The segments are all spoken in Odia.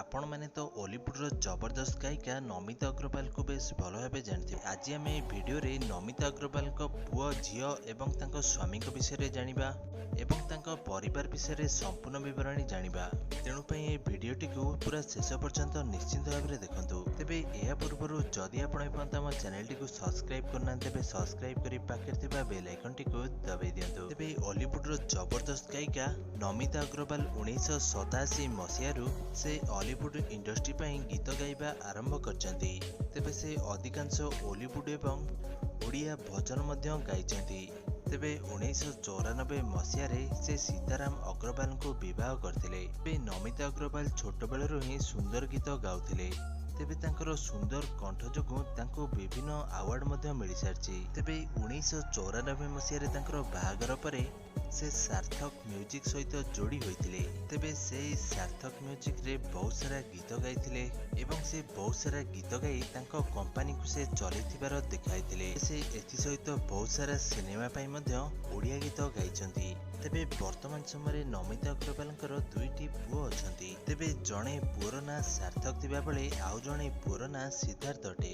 ଆପଣମାନେ ତ ଓଲିଉଡ଼ର ଜବରଦସ୍ତ ଗାୟିକା ନମିତା ଅଗ୍ରୱାଲଙ୍କୁ ବେଶ ଭଲ ଭାବେ ଜାଣିଥିବେ। ଆଜି ଆମେ ଏହି ଭିଡ଼ିଓରେ ନମିତା ଅଗ୍ରୱାଲଙ୍କ ପୁଅ, ଝିଅ ଏବଂ ତାଙ୍କ ସ୍ୱାମୀଙ୍କ ବିଷୟରେ ଜାଣିବା ଏବଂ ତାଙ୍କ ପରିବାର ବିଷୟରେ ସମ୍ପୂର୍ଣ୍ଣ ବିବରଣୀ ଜାଣିବା। ତେଣୁ ପାଇଁ ଏହି ଭିଡ଼ିଓଟିକୁ ପୁରା ଶେଷ ପର୍ଯ୍ୟନ୍ତ ନିଶ୍ଚିନ୍ତ ଭାବରେ ଦେଖନ୍ତୁ। ତେବେ ଏହା ପୂର୍ବରୁ ଯଦି ଆପଣ ଏପର୍ଯ୍ୟନ୍ତ ଆମ ଚ୍ୟାନେଲଟିକୁ ସବସ୍କ୍ରାଇବ୍ କରିନାହାନ୍ତି, ତେବେ ସବସ୍କ୍ରାଇବ୍ କରି ପାଖରେ ଥିବା ବେଲ୍ ଆଇକନ୍ଟିକୁ ଦବାଇ ଦିଅନ୍ତୁ। ତେବେ ଅଲିଉଡ଼ର ଜବରଦସ୍ତ ଗାୟିକା ନମିତା ଅଗ୍ରୱାଲ 1987 ମସିହାରୁ ସେ ଅଲିଉଡ଼ ଇଣ୍ଡଷ୍ଟ୍ରି ପାଇଁ ଗୀତ ଗାଇବା ଆରମ୍ଭ କରିଛନ୍ତି। ତେବେ ସେ ଅଧିକାଂଶ ଓଲିଉଡ଼ ଏବଂ ଓଡ଼ିଆ ଭଜନ ମଧ୍ୟ ଗାଇଛନ୍ତି। ତେବେ 1994 ମସିହାରେ ସେ ସୀତାରାମ ଅଗ୍ରୱାଲଙ୍କୁ ବିବାହ କରିଥିଲେ। ତେବେ ନମିତା ଅଗ୍ରୱାଲ ଛୋଟବେଳରୁ ହିଁ ସୁନ୍ଦର ଗୀତ ଗାଉଥିଲେ। ତେବେ ତାଙ୍କର ସୁନ୍ଦର କଣ୍ଠ ଯୋଗୁଁ ତାଙ୍କୁ ବିଭିନ୍ନ ଆୱାର୍ଡ ମଧ୍ୟ ମିଳିସାରିଛି। ତେବେ 1994 ମସିହାରେ ତାଙ୍କର ବାହାଘର ପରେ ସେ ସାର୍ଥକ ମ୍ୟୁଜିକ୍ ସହିତ ଯୋଡ଼ି ହୋଇଥିଲେ। ତେବେ ସେଇ ସାର୍ଥକ ମ୍ୟୁଜିକ୍ରେ ବହୁତ ସାରା ଗୀତ ଗାଇଥିଲେ ଏବଂ ସେ ବହୁତ ସାରା ଗୀତ ଗାଇ ତାଙ୍କ କମ୍ପାନୀକୁ ସେ ଚଲେଇଥିବାର ଦେଖାଇଥିଲେ। ସେ ଏଥିସହିତ ବହୁତ ସାରା ସିନେମା ପାଇଁ ମଧ୍ୟ ଓଡ଼ିଆ ଗୀତ ଗାଇଛନ୍ତି। ତେବେ ବର୍ତ୍ତମାନ ସମୟରେ ନମିତା ଅଗ୍ରୱାଲଙ୍କର ଦୁଇଟି ପୁଅ ଅଛନ୍ତି। ତେବେ ଜଣେ ପୁଅର ନାଁ ସାର୍ଥକ ଥିବାବେଳେ ଆଉ ଜଣେ ପୁଅର ନାଁ ସିଦ୍ଧାର୍ଥ ଅଟେ।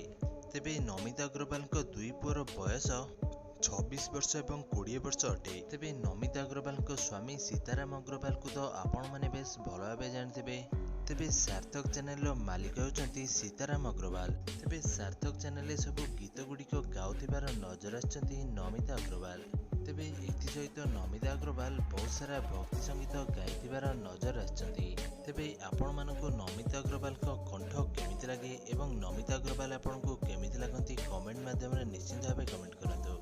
ତେବେ ନମିତା ଅଗ୍ରୱାଲଙ୍କ ଦୁଇ ପୁଅର ବୟସ 26 ବର୍ଷ ଏବଂ 20 ବର୍ଷ ଅଟେ। ତେବେ ନମିତା ଅଗ୍ରୱାଲଙ୍କ ସ୍ୱାମୀ ସୀତାରାମ ଅଗ୍ରୱାଲଙ୍କୁ ତ ଆପଣମାନେ ବେଶ ଭଲ ଭାବେ ଜାଣିଥିବେ। ତେବେ ସାର୍ଥକ ଚ୍ୟାନେଲର ମାଲିକ ହେଉଛନ୍ତି ସୀତାରାମ ଅଗ୍ରୱାଲ। ତେବେ ସାର୍ଥକ ଚ୍ୟାନେଲରେ ସବୁ ଗୀତ ଗୁଡ଼ିକ ଗାଉଥିବାର ନଜର ଆସିଛନ୍ତି ନମିତା ଅଗ୍ରୱାଲ। ତେବେ ଏଥିସହିତ ନମିତା ଅଗ୍ରୱାଲ ବହୁତ ସାରା ଭକ୍ତି ସଙ୍ଗୀତ ଗାଇଥିବାର ନଜର ଆସିଛନ୍ତି। ତେବେ ଆପଣମାନଙ୍କୁ ନମିତା ଅଗ୍ରୱାଲଙ୍କ କଣ୍ଠ କେମିତି ଲାଗେ ଏବଂ ନମିତା ଅଗ୍ରୱାଲ ଆପଣଙ୍କୁ କେମିତି ଲାଗନ୍ତି, କମେଣ୍ଟ ମାଧ୍ୟମରେ ନିଶ୍ଚିନ୍ତ ଭାବେ କମେଣ୍ଟ କରନ୍ତୁ।